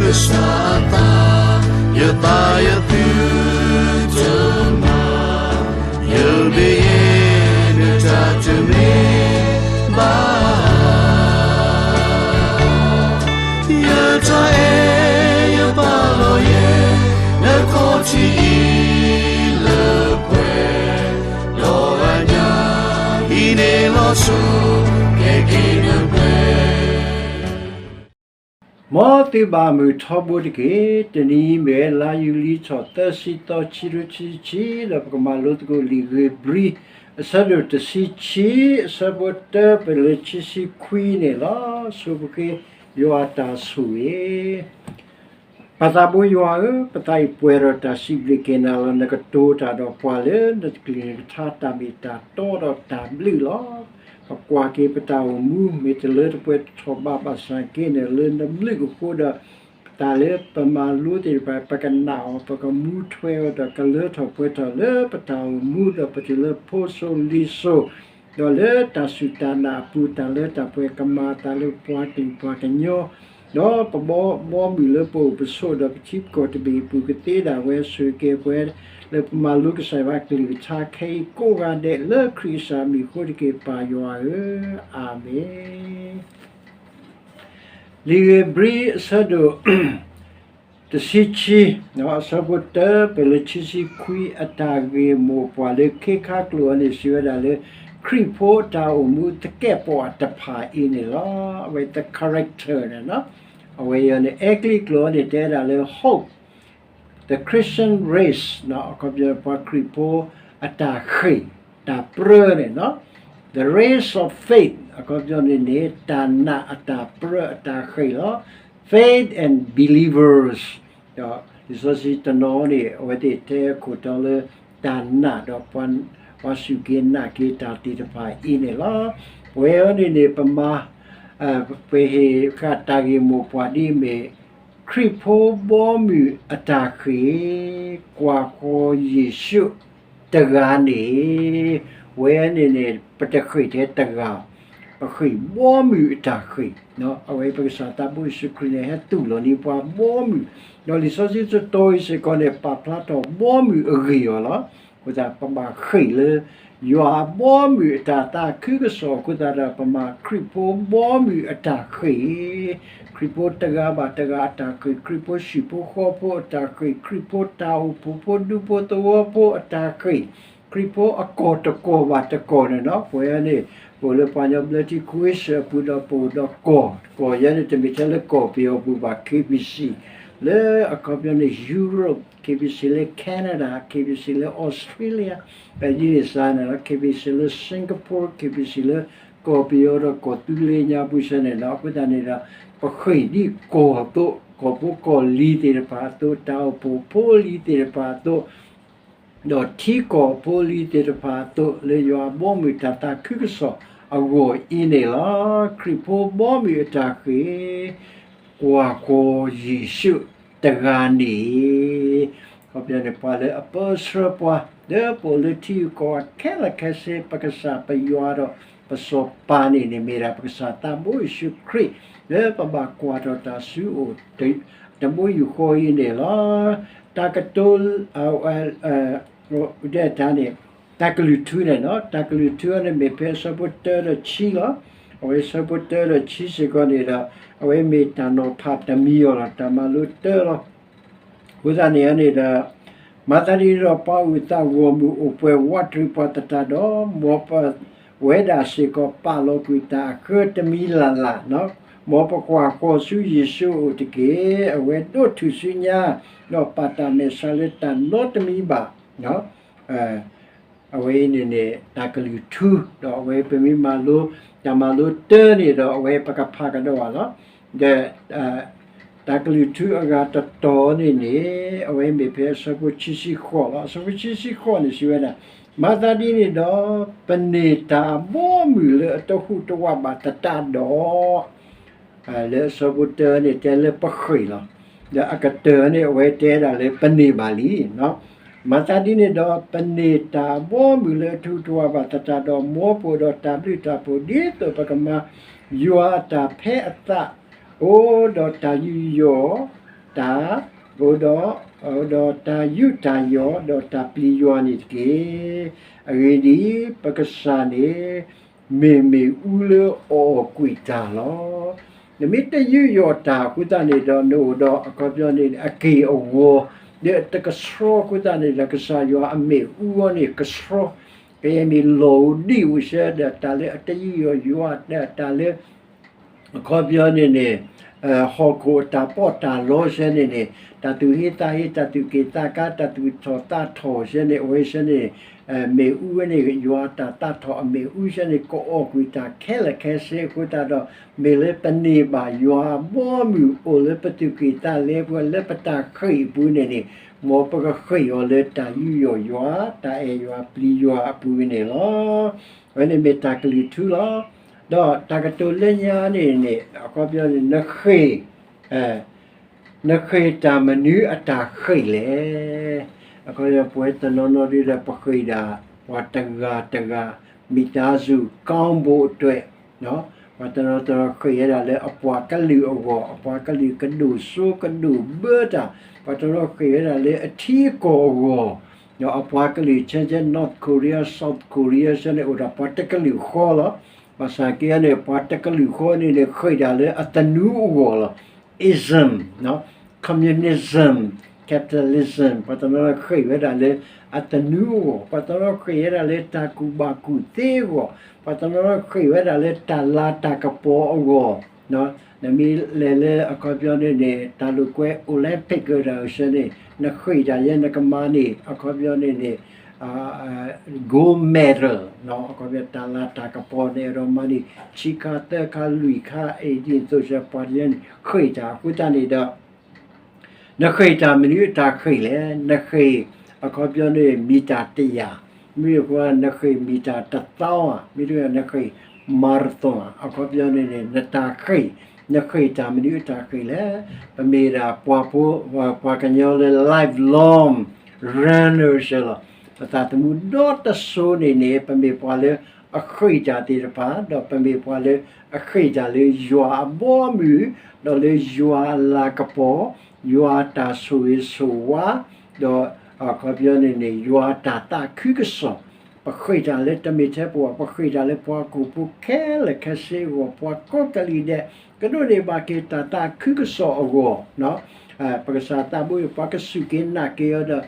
ကစၢ်အသး, ယသးယသုတမၤ, ယဘၣ်ယဲနတၢ်တမ့ၢ်ဘၣ်. ယတၢ်အဲၣ်ယပာ်လီၤယဲ, နခီၣ်ထံးအံၤလၢပှဲၤ, ဒီးအညၣ်အံၤန့ၣ်လီၤဆီ, ကဲက့ၤနပှဲၤ မ်သုဘၣ်မုာ်ထီဘိတက့ၢ်. တနံၤအံၤမ့ၢ်ဝဲလါယူၤလံထီၣ်သၢဆံသီ ခံကထိခံဆံခံ, ဒီးပကမၤလိသကိးလံာ်ဧ့ၤဘြံၤ အဆၢဒိၣ်တဆံခံ, အဆၢဖိတၢပၢၢ်လၢခံဆံခွံန့ၣ်လီၤ. ဆိပဃ့ယွၤအတၢ်ဆိၣ်ဂ့ၤ ပၢ်သးဘိယွၤဧၢ, ပသးအံၤပှဲၤဒီးတၢ်စံးဘျုးက့ၤနၤလီၤ. နကတိၤတၢ်ဒီးပှၤလၢနကလုၢ်နကထါ တၢ်မ့ၢ်တၢ်တီဒီးတၢ်ဘျုးလီၤ. ပကွၢ်က့ၤပတၢ်အိၣ်မူ မ့ၢ်တလၢတပှဲၤတထီၣ်ဘး ဘၣ်ဆၣ်က့န့ၣ် လၢနဘျုးအဃိဒီး တၢ်လၢပမၤလိသ့ၣ်တဖၣ် ပကနာ်အီၤ ပကမူထွဲအီၤဒီး ကလၢထီၣ်ပှဲၤထီၣ်လၢပတၢ်အိၣ်မူ ဒီးပတုၤလၢဖိစိၤလံၤစိၤ ဒီးလၢတၢ်စူၢ်တၢ်နာ်အပူၤ တၢ်လၢတၢ်ပှဲၤ ကမၤအသးလၢပှၤကလုာ်ပှၤကညီ ဒီးပဘီဘီမုၢ်လၢပအိၣ်ပဆိး ဒီးပထံပကီၢ်တဘ့ၣ်အပူၤ ကသ့ဒၣ်ဝဲ ဆိၣ်ဂ့ၤက့ၤပှၤ လၢပမၤလိကစၢ်ယွၤအကလုၢ်ကထါခဲအံၤကိးဂၤဒဲး လၢခရံာ်ကစၢ်မံၤအဃိတက့ၢ် ပၢ်ယွၤဧၢ, အၤမ့ၣ်. လံာ်ဧ့ၤဘြံၤအဆၢဒိၣ် တဆံခံ, အဆၢဖိတၢပၢၢ်လၢခံဆံခွံ အတၢ်ဂ့ၢ်မိၢ်ပှၢ်လၢခ့ခါကျိာ်အံၤန့ၣ် စံးဝဲဒၣ်လၢ ခရံာ်ဖိအတၢ်အိၣ်မူသကဲးပဝးတဖၣ်အံၤန့ၣ်လီၤ. အဝဲ the character န့ၣ်, အဝဲအံၤန့ၣ် အဲကလံးကျိာ်အံၤန့ၣ် တဲဒၣ်လၢ hope, the Christian race အခီပညီ ပှၤခရံာ်ဖိအတၢ်ဃ့ၢ်တၢ်ပြၢန့ၣ်, the race of faith အခီပညီန့ၣ်န့ၣ် တၢ်နာ်အတၢ်ပြၢအတၢ်ဃ့ၢ်လီၤ. Faith and believers ဒီးလံာ်စီဆှံတနီၤန့ၣ် အဝဲသ့ၣ်တဲအခိၣ်တီလၢ တၢ်နာ်ဒီး ပှၤစူၢ်က့ၤနာ်က့ၤတၢ်သ့ၣ်တဖၣ်အံၤန့ၣ်လီၤ. ပဝဲအံၤန့ၣ်န့ၣ် ပမၤ ပဟ့ၣ်ဃာ်တၢ်ဂ့ၢ်မိၢ်ပှၢ်ဒ်အမ့ၢ် ခရံာ်ဖိဘီမုၢ်အတၢ်ဃ့ၢ် ကွၢ်ဃီၤယ့ၣ်ၡူးတဂၤန့ၣ်, ဝဲန့ၣ်န့ၣ် ပတဃ့ၢ်ထဲတဂၤ, ပဃ့ၢ်ဘီမုၢ်အတၢ်ဃ့ၢ်, အဝဲပကစၢ်သးဘိယ့ၣ်ၡူးခရံာ်န့ၣ် ဟဲသူၣ်လီၤန့ၢ်ပှၤဘီမုၢ်, ဒီးလံာ်စီဆှံတတီၤအံၤစ့ၢ်ကီးန့ၣ် ပာ်ဖျါထီၣ်ဘီမုၢ်အဂ့ၢ်အီၤလီၤ. အဃိသတး ပဘၣ်ဃ့ၢ်လၢ ယွၤအဘီမုၢ်အတၢ်သးခုကစီၣ် အဃိသတးဒီး ပမၤခရံာ်ဖိဘီမုၢ်အတၢ်ဃ့ၢ်, ခရံာ်ဖိတဂၤဘၣ်တဂၤအတၢ်ဃ့ၢ်, ခရံာ်ဖိဟံၣ်ဖိဃီဖိအတၢ်ဃ့ၢ်, ခရံာ်ဖိတၢ်အိၣ်ဖှိၣ်ဖိဒူဖိသဝီဖိအတၢ်ဃ့ၢ်, ခရံာ်ဖိအကီၢ်တကီၢ်ဘၣ်တကီၢ်န့ၣ်လီၤ. ပဝဲန့ၣ် ပအိၣ်လၢပှၤကညီဘျၢထံခဝ့ၡၢၣ်အပူၤဒီး ပအိၣ်ဒီးကီၢ်, ကီၢ်ယဲန့ၣ် တမ့ၢ်ထဲလၢကီၢ်ပယီၤပူၤဘၣ် ခ့ဘံၣ်စံၣ် လၢအခီပညီန့ၣ် Europe, ခ့ဘံၣ်စံၣ်လၢ Canada, ခ့ဘံၣ်စံၣ်လၢ Australia, ဒ်န့ၣ်စ့ၢ်န့ၣ်လီၤ, ခ့ဘံၣ်စံၣ်လၢ Singapore, ခ့ဘံၣ်စံၣ်လၢကီၢ်ပယီၤဒီးကီၢ်သူလ့ၤညါပူၤစ့ၢ်န့ၣ်လီၤ. အဃိသတးန့ၣ်ဒီး ပဃ့ၢ်ဒ်ကီၢ်အသိး, ကီၢ်ဖိကီၢ်လံၤသ့ၣ်တဖၣ်အသိး, တၢ်အိၣ်ဖှိၣ်ဖိလံၤသ့ၣ်တဖၣ်အသိး ဒီးထံကီၢ်ဖိလံၤသ့ၣ်တဖၣ်အသိး လၢယွၤအဘီအမုၢ်တၢ်သးခုကစီၣ်အဂီၢ်အံၤန့ၣ်လီၤ. ခရံာ်ဖိဘီအမုၢ်အတၢ်ဃ့ၢ်, ကွၢ်ဃီၤယ့ၣ်ၡူးတဂၤန့ၣ်, အခီပညီန့ၣ် ပှၤလၢအပၢဆှၢပှၤ လၢပအိၣ်လၢထံဂုၤကီၢ်ဂၤခဲလၢာ်ခဲဆ့ ပကစၢ်ပယွၤဒီးပစီၤပၤန့ၣ်န့ၣ် မ့ၢ်ဒၣ်ပကစၢ်သးဘိယ့ၣ်ၡူးခရံာ် လၢပဘၣ်ကွၢ်ထီၣ်တၢ်ဆူအအိၣ် တဘိယူၢ်ဃီအံၤန့ၣ်လီၤ. တၢ်ကတိၤ ဒဲးတၢ်န့ၣ် တၢ်ကလုၢ်ထူန့ၣ်လီၤ. တၢ်ကလုၢ်ထူအံၤန့ၣ် မ့ၢ်ဖဲအဆၢဖိတၢဒီးခံလီၤ. အဝဲအဆၢဖိတၢဒီးခံစ့ၢ်ကီးန့ၣ်ဒီး အဝဲမ့ၢ်တၢ်နီၤဖးတမံၤအီၤလီၤ. တၢ်မၤလိတၢလီၤ. အဃိသတးန့ၣ်န့ၣ်ဒီး မၤသးဒ်န့ၣ်ဒီး ပှၤအုၣ်သးဂီၢ်မုၢ်အိၣ်ပှဲၤဝးတရံးပှၤသတးဒီး မ်ပဝဲဒၣ်စ့ၢ်ကီးပာ်လီၤကွံာ်တၢ်အဃၢတမံၤလၢ်လၢ်, မ်ပကွၢ်ဃီၤဆူယ့ၣ်ၡူးအအိၣ်တက့ၢ်. အဝဲဒိးထူၣ်ဆူညါ ဒီးပာ်တၢ်မဲာ်ဆှးလၢတၢ်နီတမံၤဘၣ်. အဝဲအံၤန့ၣ်န့ၣ် တၢ်ကလုၢ်ထူ ဒီးအဝဲပမ့ၢ်မၤလိ တၢ်မၤလိတၢန့ၣ်ဒီး အဝဲပကဖးကဒီးဘၣ်လီၤ. ဒီး တၢ်ကလုၢ်ထူအဂၤတတီၤန့ၣ်န့ၣ် အဝဲမ့ၢ်ဖဲအဆၢဖိခံဆံဃိးလီၤ. အဆၢဖိခံဆံဃိးန့ၣ် စံးဝဲဒၣ်, မၤသးဒ်န့ၣ်ဒီး ပန့ၢ်တၢ်အဘီအမုၢ်လၢအတဟူးတဝးဘၣ်သတးဒီး လၢအဆၢဖိတၢန့ၣ် တဲလၢပဃ့ၢ်လီၤ. ဒီးအကတၢၢ်န့ၣ် အဝဲတဲဒၣ်လၢပန့ၢ်ဘၣ်လံ. မၤသးဒ်န့ၣ်ဒီး ပန့ၢ်တၢ်အဘီအမုၢ်လၢအတဟူးတဝးဘၣ်သတးဒီး မ်ပအိၣ်ဒီးတၢ်ဘျုးတၢ်ဖှိၣ် ဒ်သိးပကမၤယွၤအတၢ်ဖဲအသး အိၣ်ဒီးတၢ်ယူးယီၣ် တၢ်, အိၣ်ဒီး, အိၣ်ဒီးတၢ်ယူးတၢ်ယီၣ် ဒီးတၢ်ပျံၤယွၤန့ၣ်တက့ၢ်. အဂ့ၢ်ဒ်အံၤ, ပကစၢ်န့ၣ် မ့ၢ်မ့ၣ်အူလၢအီၣ်ကွံာ်တၢ်လီၤ. နမ့ၢ်တယူးယီၣ်တၢ်အဃိသတးန့ၣ်ဒီး နအိၣ်ဒီးအခီပညီန့ၣ် အက့ၢ်အဂီၤ ဒီးတကဆှီအဃိသတးန့ၣ်ဒီး ကစၢ်ယွၤအမ့ၣ်အူအီၤန့ၣ် ကဆှီ, ကယဲၢ်မ့ၢ်လီၢ်ဧိၤဒံၣ်ဧိၤစဲဒီး တၢ်လၢအတယူးယီၣ်ယွၤ တၢ်လၢ အခီပညီန့ၣ်န့ၣ် ဟီၣ်ခိၣ်အတၢ်ပီးတၢ်လီစဲန့ၣ်န့ၣ် တၢ်သူၣ်ဟ့သးဟ့ တၢ်သူၣ်က့ၣ်သးကါ တၢ်သူၣ်ထီၣ်သးထီၣ်စဲန့ၣ် အဝဲစဲန့ၣ် မ့ၣ်အူဝဲန့ၣ် ယွၤအတၢ်သးထီၣ်အမ့ၣ်အူစဲန့ၣ် ကအီၣ်ကွံာ်တၢ်ခဲလၢာ်ခဲဆ့အဃိသတးဒီး မ့ၢ်လၢပန့ၢ်ဘၣ်ယွၤအဘီအမုၢ်အိၣ်လၢပသူၣ်ကံၢ်သးလဲပူၤလၢပတၢ်ဃ့ၢ်အပူၤန့ၣ်န့ၣ် မ်ပကဃ့ၢ်အီၤလၢတၢ်ယူးယီၣ်ယွၤ တၢ်အဲၣ်ယွၤပျံၤယွၤအပူၤန့ၣ်လီၤ. အဝဲန့ၣ်မ့ၢ်တၢ်ကလုၢ်ထူလီၤ. ဒီးတၢ်ကတိၤလၢညါန့ၣ်န့ၣ် အခီပညီန့ၣ် နဃ့ၢ် နဃ့ၢ်တၢ်မနုၤအတၢ်ဃ့ၢ်လဲၣ်. အခီပညီ ပဝဲတနီၤနီၤဒ်ဒီး ပဃ့ၢ်ဒၣ် ပှၤတဂၤတဂၤ မိသားစုကောင်းဖို့အတွက် ပှၤတနီၤတနီၤဃ့ၢ်ဝဲဒၣ်လၢအပှၤကလုာ်အဂီၢ်, အပှၤကလုာ်ကဒိၣ်စိကဒိၣ်ဘၢတၢ်, ပှၤတနီၤဃ့ၢ်ဝဲဒၣ်လၢအထံအကီၢ်အဂီၢ်, ဒီးအပှၤကလုာ်ဆဲဆဲ North Korea, South Korea ဆဲန့ၣ် အိၣ်ဒၣ်ပှၤတကလုာ်ဃီလီၤ. ဘၣ်ဆၣ်က့န့ၣ် ပှၤတကလုာ်ဃီန့ၣ်န့ၣ် ဃ့ၢ်ဒၣ်လၢအသနူအဂီၢ်လီၤ. ism, communism, capitalism ပှၤတနီၤဃ့ၢ်ဝဲဒၣ်လၢအသနူအဂီၢ်, ပှၤတနီၤဃ့ၢ်ဝဲဒၣ်လၢတၢ်ကူၣ်ဘၣ်ကူၣ်သ့အဂီၢ်, ပှၤတနီၤဃ့ၢ်ဝဲဒၣ်လၢတၢ်လၤတၢ်ကပီၤအဂီၢ်, နမ့ၢ်လဲၤလၢအခီပညီန့ၣ်န့ၣ် တၢ်လိာ်ကွဲ Olympic ကဒီးစဲန့ၣ် နဃ့ၢ်တၢ်ယဲ နကမၤန့ၢ် အခီပညီန့ၣ်န့ၣ် gold medal တၢ်လၤတၢ်ကပီၤန့ၣ်ဒီးမၤန့ၢ် ဆံခါသၢခါလွံၢ်ခါ အံၤဒ်သိးစဲပှၤတယဲန့ၣ် ဃ့ၢ်တၢ်အဃိသတးန့ၣ်ဒီး နဃ့ၢ်တၢ်မနုၤအတၢ်ဃ့ၢ်လဲၣ်, နဃ့ၢ်အခီပညီန့ၣ် မံၤတၢ်တယာ်, မ့ၢ်တခီ နဃ့ၢ်မံၤတၢ်တသီဧါ, မ့ၢ်တခီ နဃ့ၢ် marathon အခီပညီန့ၣ်န့ၣ် နတၢ်ဃ့ၢ်, နဃ့ၢ်တၢ်မနုၤအတၢ်ဃ့ၢ်လဲၣ်. ပမ့ၢ်ဒၣ်ပှၤဖိ ပှၤကညီလၢ lifelong runner စဲလီၤ. ပသးသမူဒီတစိၤန့ၣ်န့ၣ် ပမ့ၢ်ပှၤလၢအဃ့ၢ်တၢ်သ့ၣ်တဖၣ် ဒီးပမ့ၢ်ပှၤလၢအဃ့ၢ်တၢ်လၢယွၤအဘီအမုၢ်, ဒီးလၢယွၤအလၤကပီၤ, ယွၤအတၢ်ဆိၣ်ဂ့ၤဆိၣ်ဝါ, ဒီးအခီပညီန့ၣ်န့ၣ် ယွၤအတၢ်သးခုကစီၣ်, ပဃ့ၢ်တၢ်လၢတမ့ၢ်ထဲပဝဲ ပဃ့ၢ်တၢ်လၢပှၤကူၣ်ဖိခဲလၢာ်ခဲဆ့အဂီၢ်, ပှၤကိးကလုာ်ဒဲး ကဒိးန့ၢ်ဘၣ်က့ၤတၢ်သးခုကစီၣ်အဂီၢ်, ပကစၢ်သးဘိအံၤ ပှၤကစူၢ်က့ၤနာ်က့ၤအီၤဒီး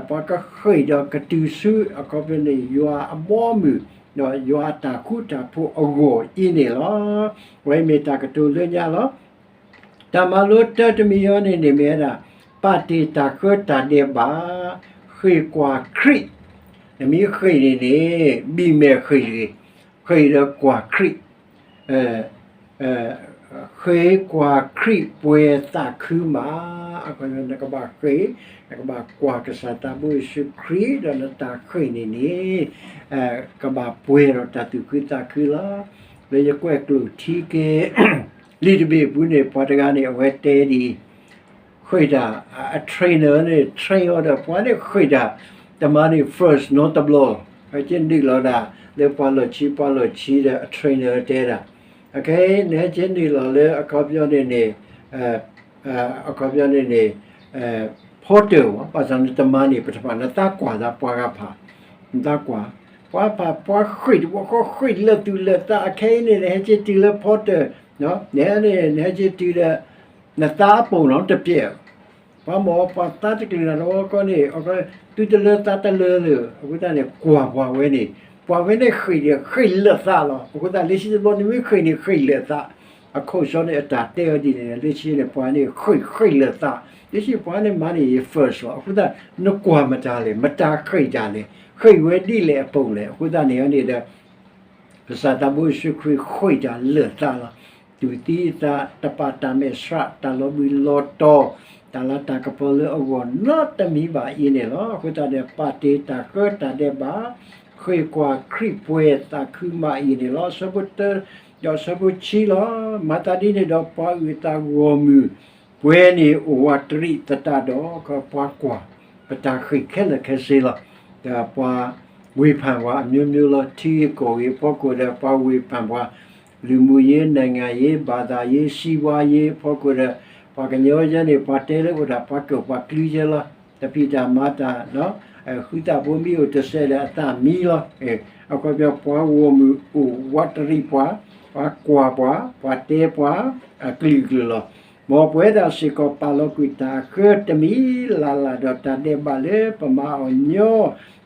ပှၤကဃ့ၢ်ဒီးကတုၤဆူ အခီပညီန့ၣ် ယွၤအဘီအမုၢ်, ဒီးယွၤအတၢ်ဃူတၢ်ဖိးအဂီၢ်အံၤန့ၣ်လီၤ. ဝဲမ့ၢ်တၢ်ကတိၤလၢညါလီၤ. တၢ်မၤလိတၢတမံၤအံၤန့ၣ်န့ၣ်မ့ၢ်ဝဲဒၣ် ပာ်တ့ၢ်တၢ်ဃၢတၢ်ဒဲးဘး, ဃ့ၢ်ကွၢ်ခရံာ်, နမ့ၢ်ဃ့ၢ်န့ၣ်န့ၣ် ဘံၣ်မဲာ်ဃ့ၢ်တဂ့ၤ, ဃ့ၢ်ဒီးကွၢ်ခရံာ် ဃ့ၢ်ကွၢ်ခရံာ်ပှဲၤသးခုမး, အခီပညီ နကဘၣ်ဃ့ၢ်, နကဘၣ်ကွၢ်ကစၢ်သးဘိယ့ၣ်ၡူးခရံာ် ဒီးနတၢ်ဃ့ၢ်န့ၣ်န့ၣ် ကဘၣ်ပှဲၤဒီးတၢ်သူၣ်ခုသးခုလီၤ. လၢယကွဲးကျိာ်ထံက့ၤ လံာ်တဘ့ၣ်အပူၤန့ၣ် ပှၤတဂၤန့ၣ် အဝဲတဲဒ်အံၤ, ဃ့ၢ်တၢ် အ trainer န့ၣ် train အီၤဒီး ပှၤန့ၣ်ဃ့ၢ်တၢ် တမၤန့ၢ် first နီတဘျီ, ဟဲက့ၤနုာ်လီၤဒၣ် လၢပှၤလီၢ်ခံ ပှၤလီၢ်ခံဒီး အ trainer တဲဒၣ်, အခဲအံၤ နဟဲက့ၤနုာ်လီၤလၢအခီပညီန့ၣ်န့ၣ် အခီပညီန့ၣ်န့ၣ် porter ဝဲ ဘၣ်ဆၣ်နတမၤန့ၢ်ပတဖၣ် နသးကွၢ်သးပှၤဂၤဖး, နသးကွၢ် ပှၤဖး ပှၤဃ့ၢ်တဘျီဃီ ဃ့ၢ်လၢာ်သူၣ်လၢာ်သး အခဲအံၤန့ၣ် နဟဲက့ၤတုၤလၢ porter န့ၣ် နဟဲက့ၤတုၤဒီး နသးအပိာ်နီတပျဲၢ် ပှၤမ့ၢ်ပှၤသးတကလုာ်နၤတဝီကီၢ်န့ၣ် သုတလၢသးတလၢလၢာ် အဃိသတးန့ၣ် ကွၢ်ပှၤဝဲန့ၣ် ပှၤဝဲန့ၣ်ဃ့ၢ်ဒီး ဃ့ၢ်လၢာ်သးလီၤ. အဃိသတး လၢခံတဘျီ နမ့ၢ်ဃ့ၢ်န့ၣ် ဃ့ၢ်လၢာ်သး, အခီၣ်ဆၢန့ၣ် အတၢ်တဲအီၤဒ်န့ၣ် လၢခံန့ၣ် ပှၤန့ၣ်ဃ့ၢ် ဃ့ၢ်လၢာ်သး, လၢခံပှၤန့ၣ်မၤန့ၢ်ယ first လီၤ. အဃိသတး နကွၢ်မတၤလဲၣ်, မတၤဃ့ၢ်တၢ်လဲၣ်, ဃ့ၢ်ဝဲဒ်လဲၣ်အပိာ်လဲၣ်. အဃိသတးန့ၣ်န့ၣ်ဒီး ကစၢ်သးဘိယ့ၣ်ၡူးခရံာ်ဃ့ၢ်တၢ်လၢာ်သးလီၤ. သူၣ်သံအသး, တပာ်တၢ်မဲာ်ဆှး, တၢ်လီၤဘှံးလီၤတီၤ, တၢ်လၤတၢ်ကပီၤလၢအဂီၢ်နီတမံၤဘၣ်အံၤန့ၣ်လီၤ. အဃိသတးဒီး ပာ်တ့ၢ်တၢ်ဃၢတၢ်ဒဲးဘး, ဃ့ၢ်ကွၢ်ခရံာ်ပှဲၤသးခုမးအံၤန့ၣ်လီၤ. အဆၢဖိတၢ ဒီးအဆၢဖိခံလီၤ. မၤသးဒ်န့ၣ်ဒီး ပှၤအုၣ်အသးဂီၢ်မုၢ် ပှဲၤန့ၢ်အိၣ်ဝးတရံးသတးဒီး ပှၤကွၢ် ပတၢ်ဃ့ၢ်ခဲလၢာ်ခဲဆ့လီၤ. ဒီးပှၤဝေဖန်ပှၤအမျိုးမျိုးလီၤ. ထံဂ့ၢ်ကီၢ်ဂ့ၢ်အဖီခိၣ်ဒီး ပှၤဝေဖန်ပှၤ လူမှုရေး, နိုင်ငံရေး, ဘာသာရေး, စီးပွားရေး အဖီခိၣ်ဒီး ပှၤ ပှၤကညီယဲန့ၣ် ပှၤတဲလၢအိၣ်ဒၣ်ပှၤကၢၢ်ပှၤကျုယဲလီၤ. တၢ်ဖံးတၢ်မၤတၢ် ဃုသၣ်ဖိမ့ၢ်အိၣ်တစဲးဒီးအသၣ်မံလီၤ. အခီပညီပှၤဂီၢ်မုၢ်အိၣ်ဝးတရံးပှၤ, ပှၤကွၢ်ပှၤ, ပှၤတဲပှၤ, အကလုာ်ကလုာ်လီၤ. မ်ပဝဲဒၣ်စ့ၢ်ကီးပာ်လီၤကွံာ်တၢ်ဃၢတမံၤလၢ်လၢ်ဒီးတၢ်ဒဲးဘးလၢပမၤအီၤညီ,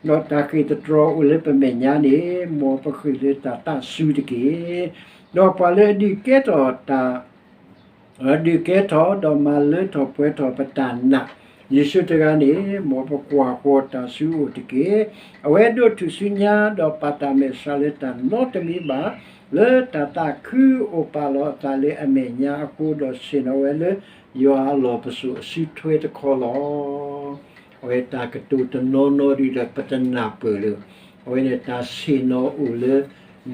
ဒီးတၢ်ဃ့ၢ်တတြီၤအိၣ်လၢပမဲာ်ညါန့ၣ်, မ်ပဃ့ၢ်လၢတၢ်သးစူၤတက့ၢ်. ဒီးပှၤလၢအဒုးကဲထီၣ်တၢ် ဒုးကဲထီၣ်ဒီးမၤလၢထီၣ်ပှဲၤထီၣ်ပတၢ်နာ် ယ့ၣ်ၡူးတဂၤန့ၣ်, မ်ပကွၢ်ဃီၤတၢ်ဆူအအိၣ်တက့ၢ်. အဝဲဒိးထူၣ်စုညါဒီးပာ်တၢ်မဲာ်ဆှးလၢတၢ်နီတမံၤဘၣ်, လၢတၢ်သးခုအိၣ်ပာ်လီၤအသးလၢအမဲာ်ညါအဃိ, ဒီးဆ့ၣ်နီၤဝဲလၢယွၤအလီၢ်ပစိာ်အစုထွဲတခီလီၤ. အဝဲတၢ်ကတိၤတနီၤနီၤဒ်ဒီးပတနၢ်ပၢၢ်လၢ, အဝဲန့ၣ်တၢ်ဆ့ၣ်နီၤအိၣ်လၢ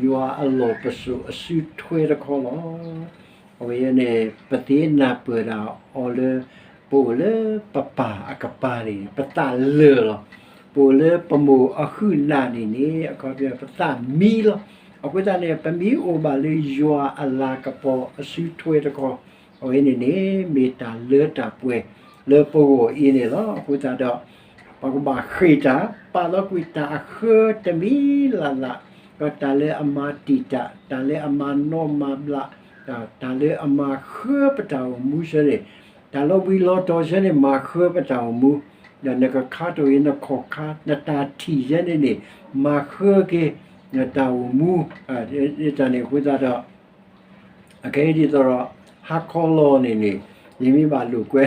ယွၤအလီၢ်ပစိာ်အစုထွဲတခီလီၤ. အဝဲန့ၣ် ပသ့နၢ်ပၢၢ်ဒၣ်အီၤလၢ ပအိၣ်လၢပပၢ်အကပၤန့ၣ် ပသးလၢာ်လီၤ. ပအိၣ်လၢပမိၢ်အဟုးနးန့ၣ်န့ၣ် အခီပညီပသးမံလီၤ. အဃိသတးန့ၣ် ပမ့ၢ်အိၣ်ဘၣ်လၢယွၤအလၤကပီၤအစုထွဲတခီ, အဝဲန့ၣ်န့ၣ် မ့ၢ်တၢ်လၢတၢ်ပှဲၤလၢပဂီၢ်အံၤန့ၣ်လီၤ. အဃိသတးဒီး ပကဘၣ်ဃ့ၢ်တၢ် ပာ်လီၤကွံာ်တၢ်အဃၢတမံၤလၢ်လၢ်, ဒီးတၢ်လၢအမၤတံာ်တာ်, တၢ်လၢအမၤနီၣ်မၤဘျး, တၢ်လၢအမၤဃၢပတၢ်အိၣ်မူစဲန့ၣ်, တၢ်လီၤဘှံးလီၤတီၤစဲန့ၣ် မၤဃၢပတၢ်အိၣ်မူ, ဒီးနကခါထီၣ်ဂ့ၤနခီၣ်ခါ နတၢ်ထံၣ်စဲန့ၣ်န့ၣ် မၤဃၢက့ၤနတၢ်အိၣ်မူ, တၢ်န့ၣ်အဃိသတးဒီး အခဲအံၤဒ်သိးဒီး ဟါခီလီၤန့ၣ်န့ၣ် ယမ့ၢ်ဘၣ်လိာ်ကွဲ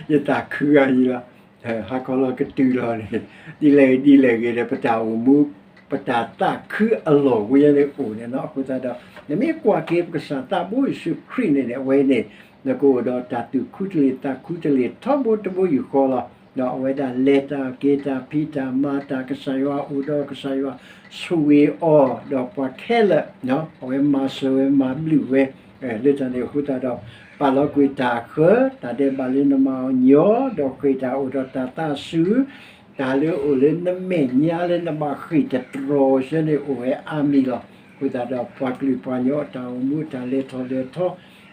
ယသးခုဂၤယံၤလီၤ. ဟါခီလီၤကတုၤလီၤန့ၣ် ဒ်လဲၣ်ဂ့ၤဒ်လဲၣ်ဂ့ၤဒီး ပတၢ်အိၣ်မူ ပတၢ်သးခုအလီၢ်ဝဲန့ၣ်အိၣ်န့ၣ်လီၤ. အဃိသတးဒီး နမ့ၢ်ကွၢ်က့ၤပကစၢ်သးဘိယ့ၣ်ၡူးခရံာ်န့ၣ်န့ၣ် အဝဲန့ၣ် နကအိၣ်ဒီးတၢ်သူၣ်ခူတလ့ၢ်သးခူတလ့ၢ်ထီဘိတဘိယူၢ်ဃီလီၤ. ဒီးအဝဲဒၣ်လဲၤတၢ်က့ၤတၢ်ဖံးတၢ်မၤတၢ် ကစၢ်ယွၤအိၣ်ဒီး ကစၢ်ယွၤဆိၣ်ဂ့ၤအီၤ ဒီးပှၤခဲလၢာ် အဝဲမၤစၢၤဝဲမၤဘျုးဝဲ လၢတၢ်န့ၣ်အဃိသတးဒီး ပာ်လီၤကွံာ်တၢ်ဃၢ တၢ်ဒဲးဘးလၢနမၤအီၤညီ ဒီးဃ့ၢ်တၢ်အိၣ်ဒီးတၢ်သးစူၤ တၢ်လၢအိၣ်လၢနမဲာ်ညါလၢနဘၣ်ဃ့ၢ်တတြီၤစဲန့ၣ်အိၣ်ဝဲအါမံၤလီၤ. အဃိသတးဒီး ပှၤကလုာ်ပှၤကညီအတၢ်အိၣ်မူအတၢ်လဲၤထီၣ်လဲၤထီ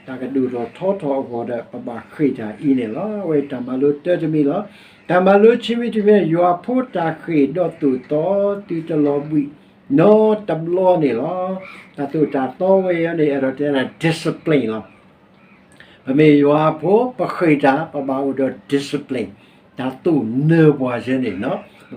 တၢ်ကဒိၣ်ထီၣ်ထီထီၣ်အဂီၢ်ဒီး ပဘၣ်ဃ့ၢ်တၢ်အံၤန့ၣ်လီၤ. အဝဲတၢ်မၤလိတၢတမံၤလီၤ. တၢ်မၤလိဆံမံၤတမံၤ ယွၤဖိတၢ်ဃ့ၢ်ဒီးသိၣ်သီ သုတလီၤဘှံး နီတဘျီန့ၣ်လီၤ. တၢ်သိၣ်တၢ်သီဝဲအံၤန့ၣ် အဲၣ်ဒိးတဲဒၣ် discipline လီၤ. ပမ့ၢ်ယွၤအဖိ ပဃ့ၢ်တၢ် ပဘၣ်အိၣ်ဒီး discipline တၢ်သိၣ်နၢပှၤစဲန့ၣ်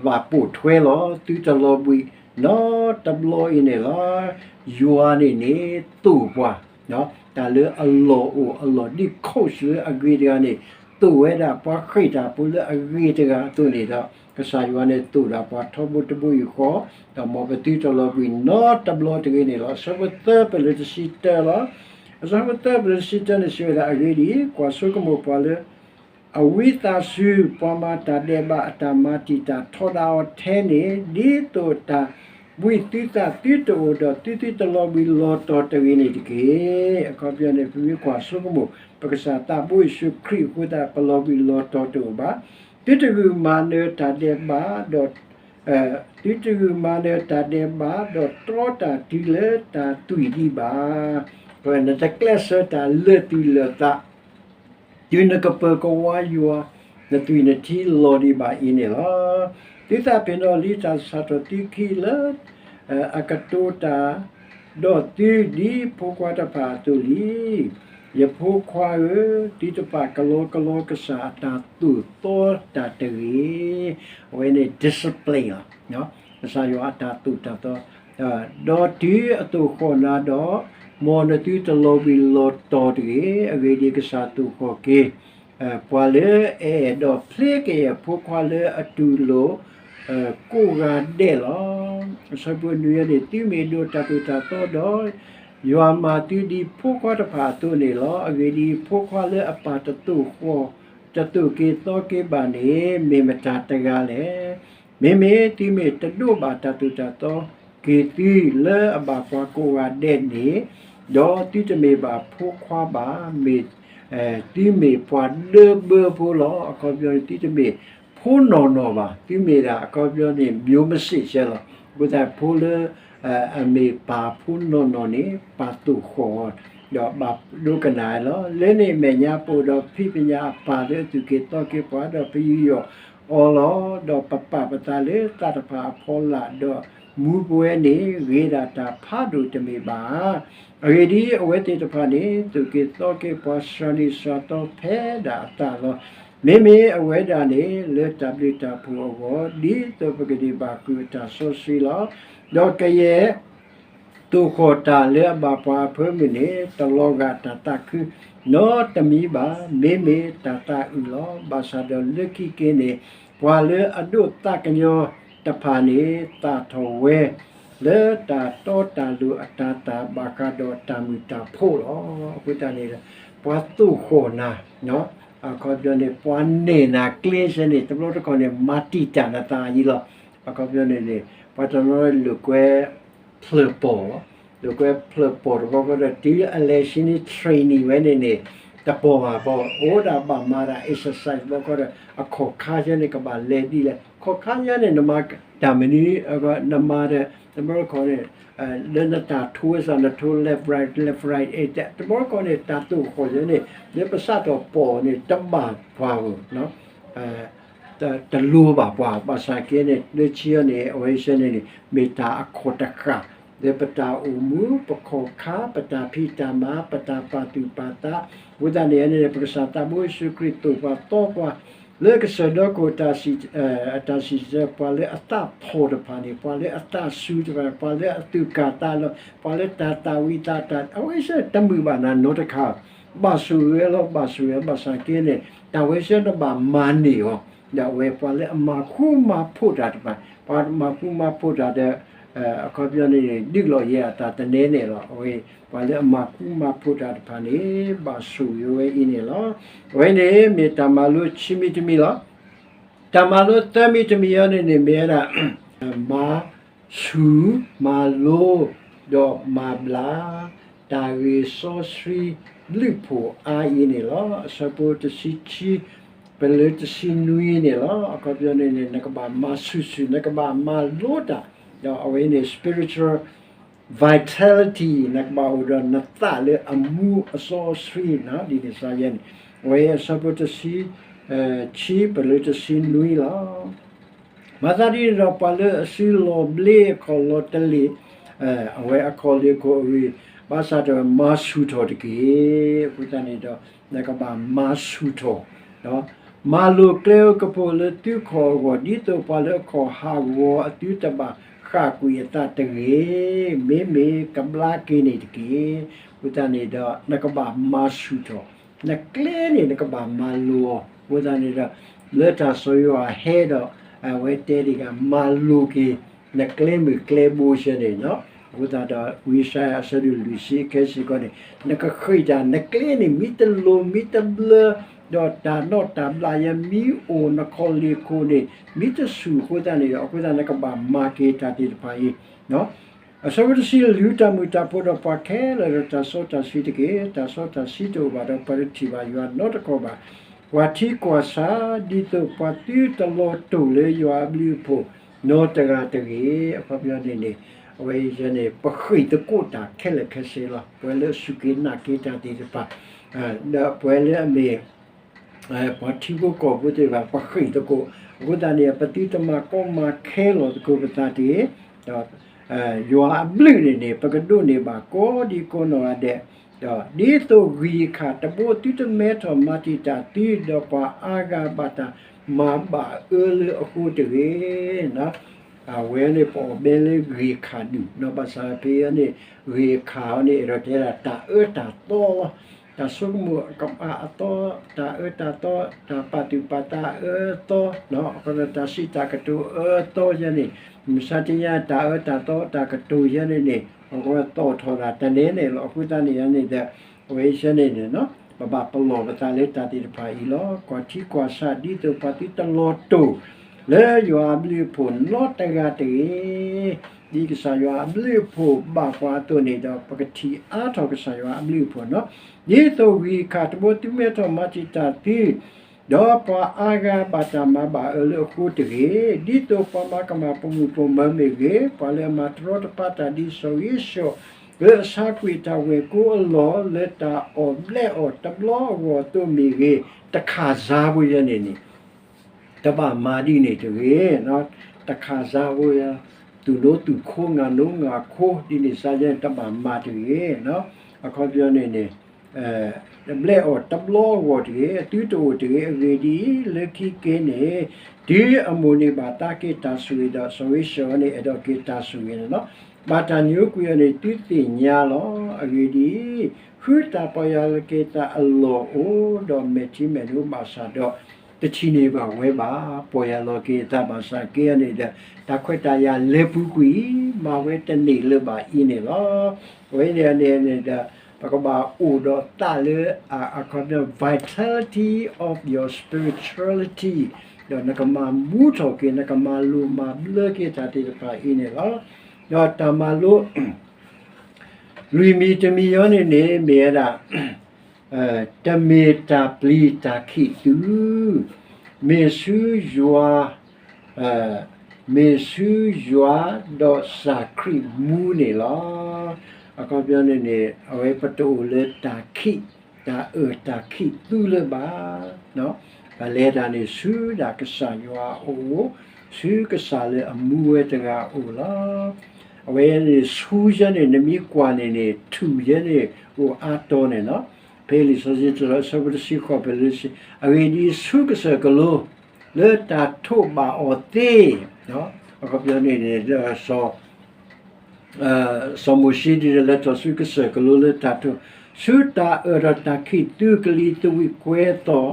ပဘၣ်ပိာ်ထွဲလီၤ. သုတလီၤဘှံး နီတဘျီအံၤန့ၣ်လီၤ. ယွၤန့ၣ်န့ၣ် သိၣ်ပှၤ တၢ်လၢအလီၢ်အိၣ်အလီၢ်ဒ်ခိၣ်စၢၤအဂ့ၤတဂၤန့ၣ် သိၣ်ဝဲဒၣ်ပှၤဃ့ၢ်တၢ်ဖိလၢအဂ့ၤတဂၤအသိးန့ၣ်ဒီး ကစၢ်ယွၤန့ၣ်သိၣ်ဒၣ်ပှၤထီဘိတဘိယူၢ်ဃီ ဒီးမ်ပသုတလီၤဘှံးနီတဘျီတဂ့ၤန့ၣ်လီၤ. အဆၢဖိသၢပလၢတဆံတၢလီၤ. အဆၢဖိသၢပလၢတဆံတၢန့ၣ် စံးဝဲဒၣ် အဂ့ၢ်ဒ်အံၤ, ကွၢ်ဆိကမိၣ်ပှၤလၢ အဝံသးစူၤ ပှၤမၤတၢ်ဒဲးဘးအတၢ်မၤတံာ်တာ်ထီဒါအီၤထဲန့ၣ် ဒ်သိးတၢ်ဘှံးသုသးသုတအိၣ်ဒီးသုသုတလီၤဘှံးလီၤတီၤတဂ့ၤန့ၣ်တက့ၢ်. အခီပညီန့ၣ် ပမ့ၢ်ကွၢ်ဆိကမိၣ် ပကစၢ်သးဘိယ့ၣ်ၡူးခရံာ်အဃိသတး ပလီၤဘှံးလီၤတီၤတအိၣ်ဘၣ်. သုတဂုာ်မၤနၢၤတၢ်ဒဲးဘးဒီး သုတဂုာ်မၤနၢၤတၢ်ဒဲးဘး ဒီးတြီတၢ်တုၤလၢတၢ်သွံၣ်ဒံးဘၣ်. နတကျဲးစၢးတၢ်လၢာ်သူၣ်လၢာ်သး တုၤနကပၢၤကဝါယွၤ နသွံၣ်နထံလီၤဒံးဘၣ်အံၤန့ၣ်လီၤ. သုသးပ့ၤနီၣ်လံတၢ်စးထီၣ်သုခံလၢ အကတိၤတၢ် ဒီးသုဒ်ဖိခွါတဖၣ်အသိးလံ. ယဖိခွါဧၢ, သုတပာ်ကလီကလီကစၢ်အတၢ်သိၣ်သီတၢ်တဂ့ၤ. အဝဲန့ၣ် discipline လီၤ. ကစၢ်ယွၤအတၢ်သိၣ်တၢ်သီ ဒီးတုၤအသိၣ်ဃီၣ်နၤဒီး မ်နသုတလီၤဘှံးလီၤတီၤတဂ့ၤ. အဂ့ၢ်ဒ်အံၤ, ကစၢ်သိၣ်ဃီၣ်က့ၤ ပှၤလၢအအဲၣ်ဒိးဖျ့ကယဲၢ်ဖိခွါလၢအတူၢ်လိာ် ကိးဂၤဒဲးလီၤ. အဆၢဖိနွံန့ၣ် သုမ့ၢ်ဒိးတၢ်သိၣ်တၢ်သီဒီး ယွၤမၤသုဒ်ဖိခွါတဖၣ်အသိးန့ၣ်လီၤ. အဂ့ၢ်ဒ်အံၤ, ဖိခွါလၢအပၢ်တသိၣ်ဃီၣ် တသိၣ်က့ၤသီက့ၤဘၣ်န့ၣ် မ့ၢ်မတၤတဂၤလဲၣ်. မ့မ့ၢ်သုမ့ၢ်တဒိးဘၣ်တၢ်သိၣ်တၢ်သီက့ၤသုလၢအဘၣ်ပှၤကိးဂၤဒဲးန့ၣ်, ဒီးသုတမ့ၢ်ဘၣ်ဖိခွါဘၣ်, မ့ၢ် သုမ့ၢ်ပှၤဒၢဘၢဖိလီၤ. အခီပညီန့ၣ် သုတမ့ၢ်ဖိနီၢ်နီၢ်ဘၣ်, သုမ့ၢ်ဒၣ်အခီပညီန့ၣ် မျိုးမစစ်ဆဲလီၤ. အဃိသတးဖိလၢ အမ့ၢ်ပၢ်ဖိနီၢ်နီၢ်န့ၣ် ပၢ်သိၣ်ဃီၣ်အီၤ ဒီးဘၣ်ဒိကနၣ်လီၤ. လၢန့ၣ်အမဲာ်ညါ ပအိၣ်ဒီးဖံးပညၣ်အပၢ်လၢအသူၣ်က့ၤသီက့ၤပှၤ, ဒီးပယူးယီၣ်အီၤလီၤ. ဒီးပပာ်ပသးလၢသးတဖၣ်အဖီလာ်, ဒီးမူပဝဲန့ၣ် ဂ့ၤဒၣ်တၢ်ဖးဒိၣ်တမ့ၢ်ဘၣ်ဧါ. အဂ့ၢ်ဒ်အံၤ, အဝဲသ့ၣ်တဖၣ်န့ၣ် သူၣ်က့ၤသီက့ၤပှၤ စှၤနံၣ်စှၤသီဖဲဒၣ်အသးလီၤ. မ့မ့ၢ်အဝဲဒၣ်န့ၣ် လၢတၢ်ဘျုးတၢ်ဖှိၣ်အဂီၢ်, ဒ်သိးပကဒံးဘၣ်ဃုာ်အတၢ်စီဆှံလီၤ. ဒီးကယဲၢ် သိၣ်ဃီၣ်တၢ်လၢအဘၣ်ပှၤအဖၢမုၢ်န့ၣ် တလီၤဂာ်တၢ်သးခုနီတမံၤဘၣ်, မ့မ့ၢ်တၢ်သးအုးလီၤ. ဘၣ်ဆၣ်ဒီးလၢခံက့ၤန့ၣ် ပှၤလၢအဒိးသးကညီၤတဖၣ်န့ၣ် သၣ်ထီၣ်ဝဲ လၢတၢ်တီတၢ်လိၤအတၤသၣ် ဘၣ်ဃးဒီးတၢ်မုာ်တၢ်ဖိးလီၤ. အဃိသတးန့ၣ် ပှၤသိၣ်ဃီၣ်နၤ, အခီပညီန့ၣ် ပှၤနဲၣ်နၤကျဲဆဲန့ၣ် တဘျီတခီၣ်န့ၣ် မၤတံာ်တာ်နသးအံၤလီၤ. အခီပညီန့ၣ်န့ၣ် ပှၤတနီၤလိာ်ကွဲ ဖျၢၣ်ပီၢ်, လိာ်ကွဲဖျၢၣ်ပီၢ်တဘျီဃီဒီး တုၤအလဲၤဆံန့ၣ် training ဝဲန့ၣ်န့ၣ် တပီၢ်ဘၣ်, ပှၤအိၣ်ဒၣ်ဘၣ်မၤတၢ် exercise ဘျီဃီဒီး အခီၣ်ခါဆဲန့ၣ် ကဘၣ်လဲၤဒ်လဲၣ်, အခီၣ်ခါဆဲန့ၣ် နမၤတၢ်မနုၤ, နမၤဒီး တဘျီတခီၣ်န့ၣ် လၢနတၢ်ထိစ့ၢ် နထိ left right left right တဘျီတခီၣ်န့ၣ် တၢ်သိၣ်ဃီၣ်ဆဲန့ၣ် လၢပစးထီၣ်ပီၢ်န့ၣ် တဘၣ်ပှၤဧိၤ တလိၤဘၣ်ပှၤ, ဘၣ်ဆၣ်က့န့ၣ် လၢခံအံၤန့ၣ် အဝဲဆဲန့ၣ်န့ၣ် မ့ၢ်တၢ်အခီၣ်တဃၣ် လၢပတၢ်အိၣ်မူ ပခီၣ်ခါ ပတၢ်ဖံးတၢ်မၤ ပတၢ်ပာ်သူၣ်ပာ်သး, အဃိသတးန့ၣ်န့ၣ် ပကစၢ်သးဘိယ့ၣ်ၡူးခရံာ်သိၣ်ပှၤသီပှၤ လၢကစၢၢ်ဒီးကီၢ် အတၢ်စံၣ်တဲၤ ပှၤလၢအသးဖှီၣ်တဖၣ်န့ၣ် ပှၤလၢအသးစူၤတဖၣ်န့ၣ် ပှၤလၢအသူၣ်ကၢ်သးလီၤ ပှၤလၢတၢ်သၣ်ဝံၤသးတၢ် အဝဲဆဲတမုာ်ဘၣ်နၤနီတခါ, ဘၣ်ဆိၣ်ဂ့ၤဝဲလီၤ ဘၣ်ဆိၣ်ဂ့ၤဝဲ ဘၣ်ဆၣ်က့န့ၣ် တၢ်ဝဲဆဲတဘၣ်မၤန့ၢ်အီၤ, ဒီးအဝဲပှၤလၢအမၤဃူမၤဖိးတၢ်တဖၣ်, ပှၤမၤဃူမၤဖိးတၢ်ဒီး အခီပညီန့ၣ်န့ၣ် ဒုးလီၤယဲအတၢ်တနဲန့ၣ်လီၤ. အဝဲ ပှၤလၢအမၤဃူမၤဖိးတၢ်တဖၣ်န့ၣ် ဘၣ်ဆိၣ်ဂ့ၤဝဲအံၤန့ၣ်လီၤ. အဝဲန့ၣ်မ့ၢ်တၢ်မၤလိခံမံၤတမံၤလီၤ. တၢ်မၤလိသၢမံၤတမံၤအံၤန့ၣ်န့ၣ် မ့ၢ်ဝဲဒၣ် မၤဆူၣ်, မၤလိ, ဒီးမၤဘျါ တၢ်ဂ့ၢ်စီဆှံဘျုးဖှိၣ်အါအံၤန့ၣ်လီၤ. အဆၢဖိတဆံခံ ပလၢတဆံနွံန့ၣ်လီၤ. အခီပညီန့ၣ်န့ၣ် နကဘၣ်မၤဆူၣ်ဆူၣ် နကဘၣ်မၤလိတၢ်, ဒီးအဝဲန့ၣ် spiritual vitality နကဘၣ်အိၣ်ဒီးနသးလၢအမူအစီအဆှံန့ၣ် ဒ်န့ၣ်စ့ၢ်ကီးန့ၣ် အဝဲအဆၢဖိတဆံ ခံ ပလၢတဆံနွံလီၤ. မၤသးဒ်န့ၣ်ဒီး ပှၤလၢအစုလီၤဘျ့အခီၣ်လီၤတလ့ၢ် အဝဲအခီၣ်လ့ၢ်ခိၣ်အဂ့ၢ် ဘၣ်ဆၣ်ဒီးမၤဆူၣ်ထီၣ်တက့ၢ်. အဃိသတးန့ၣ်ဒီး နကဘၣ်မၤဆူၣ်ထီၣ် မၤလိၤကျဲဧိၤကပူၤလၢသုခီၣ်အဂီၢ် ဒ်သိးပှၤလၢအခီၣ်ဟးဂီၤအသုတဘၣ်ဃၣ်ကွံာ်အသးတဂ့ၤ, မ့မ့ၢ်ကဘျါက့ၤန့ၣ်တက့ၢ်. အဃိသတးန့ၣ်ဒီး နကဘၣ်မၤဆူၣ်ထီၣ် နကျဲန့ၣ် နကဘၣ်မၤလိၤအီၤ. အဃိသတးန့ၣ်ဒီး လၢတၢ်စီၤယိၤဟၣ်ဟဲဒီး အဝဲတဲဒ်ဂၤ မၤလိၤက့ၤ နကျဲမုၢ်ကျဲဘိဆဲန့ၣ်လီၤ. အဃိသတးဒီး ဝံယၡါယၤအဆၢဒိၣ်လွံၢ်ဆံအခဲစ့ၢ်ကီးန့ၣ် နကဃ့ၢ်တၢ် နကျဲန့ၣ် မ့ၢ်တလိၤမ့ၢ်တဘျၢ ဒီးတၢ်နီၣ်တၢ်ဘျးယဲမ့ၢ်အိၣ် နခီၣ်လ့ၢ်ခိၣ်န့ၣ် မ့ၢ်တဆူၣ်အဃိသတးန့ၣ်ဒီး အဃိသတးနကဘၣ်မၤက့ၤတၢ်သ့ၣ်တဖၣ်အံၤ အဆၢဖိတဆံ လူၤတၢ်မုာ်တၢ်ဖိးဒီးပှၤခဲလၢာ်ဒီးတၢ်စီတၢ်ဆှံတက့ၢ်. တၢ်စီတၢ်ဆှံတအိၣ်ဘၣ်ဒီးပှၤတထံၣ်ဘၣ်ယွၤနီတခီၣ်ဘၣ်. ကွၢ်ထံကွၢ်ဆး ဒ်သိးပှၤသုတလီၤတိာ်လၢယွၤအဘျုးအဖှိၣ်နီတဂၤတဂ့ၤ. အခီပညီန့ၣ်န့ၣ် အဝဲအံၤန့ၣ် ပဃ့ၢ်သကိးတၢ်ခဲလၢာ်ခဲဆ့လီၤ. ပှၤလၢအစူၢ်က့ၤနာ်က့ၤတၢ်သ့ၣ်တဖၣ် ဒီးပှၤလၢအမ့ၢ် ပှၤထံဖိကီၢ်ဖိသ့ၣ်တဖၣ် ပဃ့ၢ်သကိး, အဃိသတးန့ၣ် ပသုတမၤကီမၤခဲလီၤသကိးပသးတဂ့ၤ. ဒီး ယွၤအဘျုးန့ၣ်န့ၣ် ပကဒိးန့ၢ်ဘၣ်ကိးဒံကိးနီၢ်ဂၤဒဲး, ဒီးဒ်သိးဂံၢ်ခၣ်တဘိသုတမဲထီၣ်မၤတံာ်တာ်သု, ဒီးပှၤအါဂၤဘၣ်တၢ်မၤဘၣ်အၢလၢအဃိတဂ့ၤ. အဝဲန့ၣ် ပအီၣ်ဘဲလၢဂံၢ်ခၣ်ဒူၣ်, ဒီးဘၣ်ဆၣ်ဖဲအံၤန့ၣ် ဂံၢ်ခၣ်အံၤန့ၣ် အဲၣ်ဒိးတဲဒၣ်တၢ်အၢတၢ်သီလီၤ. တၢ်ဆိကမိၣ်အကမၣ်အသီ, တၢ်အၢတၢ်သီ, တၢ်ပာ်သူၣ်ပာ်သးအၢသီ, တၢ်စံးတၢ်ကတိၤအၢသီယဲန့ၣ်, မုၢ်ဆါတနံၤ တၢ်အၢတၢ်သီတၢ်ကတိၤယဲန့ၣ်န့ၣ် အဝဲသီၣ်ထီၣ်ဒၣ်တနဲန့ၣ်လီၤ. အဃိသတးန့ၣ်န့ၣ်ဒီး အဝဲအံၤန့ၣ်န့ၣ် ပဘၣ်ပလီၢ်ပသးလၢတၢ်သ့ၣ်တဖၣ်အံၤလီၤ. ကွၢ်ထံကွၢ်ဆး ဒ်သိးပှၤသုတလီၤတိာ်လၢယွၤအဘျုးအဖှိၣ်နီတဂၤတဂ့ၤ. ဒ်ကစၢ်ယွၤအဘျုးအဖှိၣ်ဘၣ်ပှၤအသိးန့ၣ်ဒီး ပကထံၣ်အါထီၣ်ကစၢ်ယွၤအဘျုးအဖှိၣ်လီၤ. ဒ်သိးဂံၢ်ခၣ်တဘိသုမဲထီၣ်မၤတံာ်တာ်သု, ဒီးပှၤအါဂၤဘၣ်တၢ်မၤဘၣ်အၢလၢအဃိတဂ့ၤ. ဒ်သိးပှၤမၤကမၣ်ပိာ်မုၣ်ပိာ်မၢၤမ့ၢ်ဂ့ၤ, ပှၤလၢအမၤတရီတပါတၢ်ဒ်စီၤဧ့ၡီၤ လၢအဆါကွံာ်တၢ်ဝဲၢ်ကိအလီၢ် လၢတၢ်အီၣ်ဘျဲးအီၣ်တဘျီအဂီၢ်အသိးမ့ၢ်ဂ့ၤ, တခၣ်စါဖိယဲန့ၣ်န့ၣ် တဘၣ်မၤဒ်န့ၣ်တဂ့ၤ, တခၣ်စါဖိယဲ, သူၣ်နိသူၣ်ခိ ငါနိငါခိ ဒ်န့ၣ်စါယဲန့ၣ် တဘၣ်မၤတဂ့ၤ. အခီပညီန့ၣ်န့ၣ် တဘျဲးအီၣ်တဘျီအဂီၢ်တဂ့ၤ, အသုတအိၣ်တဂ့ၤ. အဂ့ၢ်ဒ်အံၤ, လၢခံက့ၤန့ၣ် တုၤအမိၢ်န့ၣ်ဘၣ်သါက့ၤတၢ်ဆိၣ်ဂ့ၤဒီး စီၤဧ့ၡီၤန့ၣ် အဲၣ်ဒိးက့ၤတၢ်ဆိၣ်ဂ့ၤန့ၣ်လီၤ. ဘၣ်တၢ်ညိကွံာ်အီၤန့ၣ် သုသ့ၣ်ညါလီၤ. အဂ့ၢ်ဒ်အံၤ, ဃုတၢ်ပီၢ်ယၢ်လီၤက့ၤသးအလီၢ်အိၣ်ဒီး မဲာ်ထံမဲာ်နိဘၣ်ဆၣ်ဒီး တထံၣ်န့ၢ်ဘၣ်ဝဲဘၣ်. ပီၢ်ယၢ်လီၤက့ၤသးဘၣ်ဆၣ်က့ၤန့ၣ်ဒီး တၢ်ခွဲးတၢ်ယာ်လဲၤပူၤကွံာ် မၤဝဲတန့ၢ်လၢၤဘၣ်အံၤန့ၣ်လီၤ. အဝဲန့ၣ်န့ၣ်ဒီး ပကဘၣ်အိၣ်ဒီးသးလၢ အခီပညီ vitality of your spirituality ဒီးနကမၤမူထီၣ်က့ၤ နကမၤလိၣ်မၤဘျၢက့ၤတၢ်သ့ၣ်တဖၣ်အံၤန့ၣ်လီၤ. ဒီးတၢ်မၤလိ လွံၢ်မံၤတမံၤအံၤန့ၣ်န့ၣ် မ့ၢ်ဝဲဒၣ် တမ့ၢ်တၢ်ပျံၤတၢ်ခံးသူ, မ့ၢ်ဆူယွၤ, မ့ၢ်ဆူယွၤဒီးကစၢ်ခရံာ်မူန့ၣ်လီၤ. အခီပညီန့ၣ်န့ၣ် အဝဲပတအိၣ်လၢတၢ်ခံး, တၢ်အၢၣ်တၢ်ခံးသူလၢၤဘၣ်. ပလဲၤတၢ်န့ၣ်ဆူဒၣ်ကစၢ်ယွၤအအိၣ်, ဆူကစၢ်လၢအမူဝဲတဂၤအအိၣ်လီၤ. အဝဲန့ၣ်ဆူယဲန့ၣ် နမ့ၢ်ကွၢ်န့ၣ်န့ၣ် ထူၣ်ယဲန့ၣ်အိၣ်အါတီၤန့ၣ်လီၤ. ဖဲလံာ်စီဆှံတဆၢ အဆၢဖိတဆံဃိး ဖဲလၢ အဂ့ၢ်ဒ်အံၤ, ဆူကစၢၢ်ကလိ လၢတၢ်ထိးဘၣ်အီၤသ့, အခီပညီန့ၣ်န့ၣ် စီၤမိၤၡ့ဒ်လဲၤထီၣ်ဆူကစၢၢ်ကလိလၢတၢ်ထိး, ဆူတၢ်အၢၣ်ဒီးတၢ်ခံးသူကလံၤသဝံးကွဲအသီၣ်,